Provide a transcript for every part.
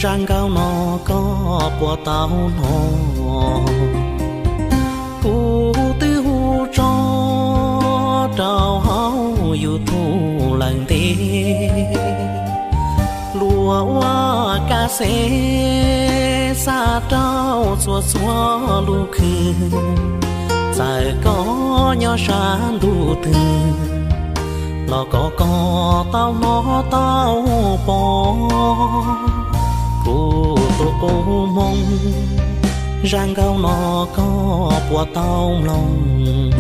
Zaj nkauj no koj puas tau hnov? Kuv twb hu tso rau hauv YouTube lawm ntev. Luag ua kas xes xa rau txhua txhua lub khw, txawm koj nyob sab ntuj twg los kom koj tau hnov tau pom. Kuv tus qub hmoob, zaj nkauj no koj puas tau mloog?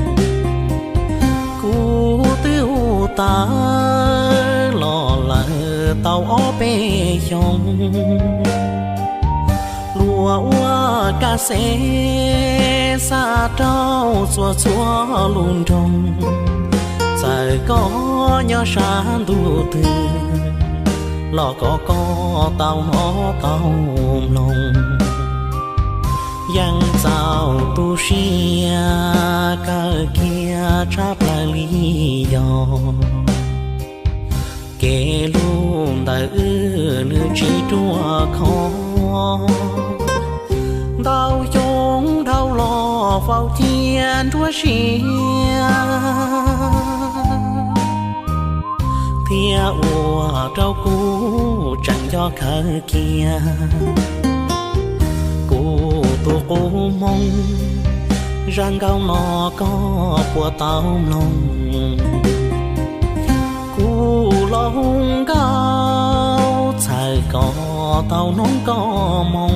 Kuv twb hu tawv los lawm tau ob peb xyoos. Luag ua kas xes xa rau txhua txhua lub nroog, txawm koj nyob sab ntuj twg los kom koj tau hnov tau mloog. Yeej txaus tu siab kawg kiag tshaj plaws li yog kev hlub ntawm wb nws tsis ruaj khov. Ntau xyoo dhau los faus cia nruab siab, thiab ua rau kuv tseem nco kawg kiag. Kuv tus qub hmoob, zaj nkauj no koj puas tau mloog? Kuv los hu nkauj txhawm kom tau hnov koj moo.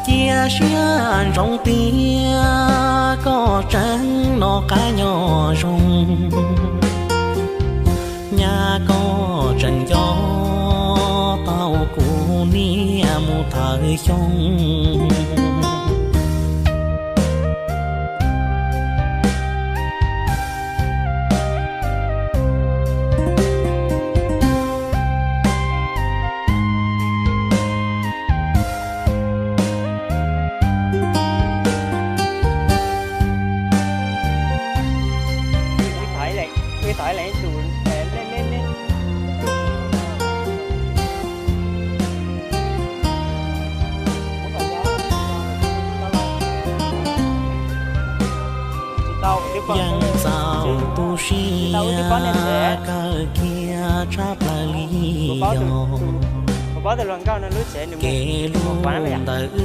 Cia siab ntsoov tias koj tseem noj qab nyob zoo, nyaj koj tseem nco tau kuv niam mus thawm xyoo. Yeej txaus tu siab kawg kiag tshaj plaws li yog kev hlub ntawm wb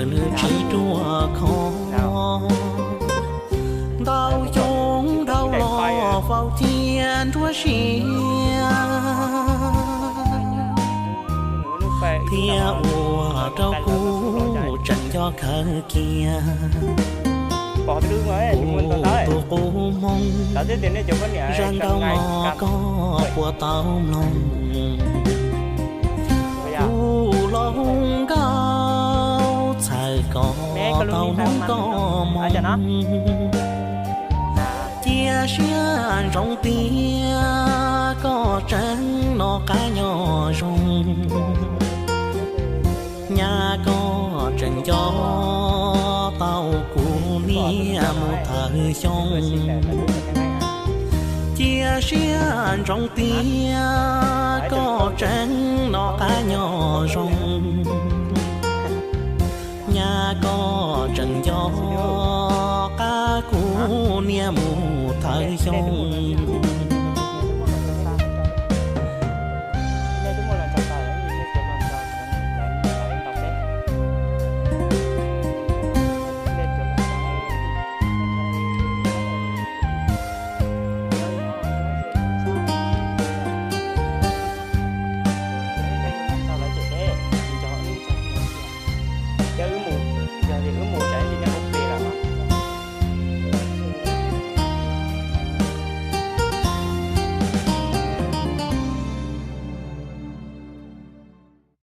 nws tsis ruaj khov. Ntau xyoo dhau los faus cia nruab siab, thiab ua rau kuv tseem nco kawg kiag. Kuv tus qub hmoob, zaj nkauj no koj puas tau mloog? Kuv los hu nkauj txhawm kom tau hnov koj moo. Cia siab ntsoov tias koj tseem noj qab nyob zoo, nyaj koj tseem nco tau kuv niam mus thawm xyoo. Cia siab ntsoov tias koj tseem noj qab nyob zoo, nyaj koj tseem nco qab kuv niam mus thawm xyoo.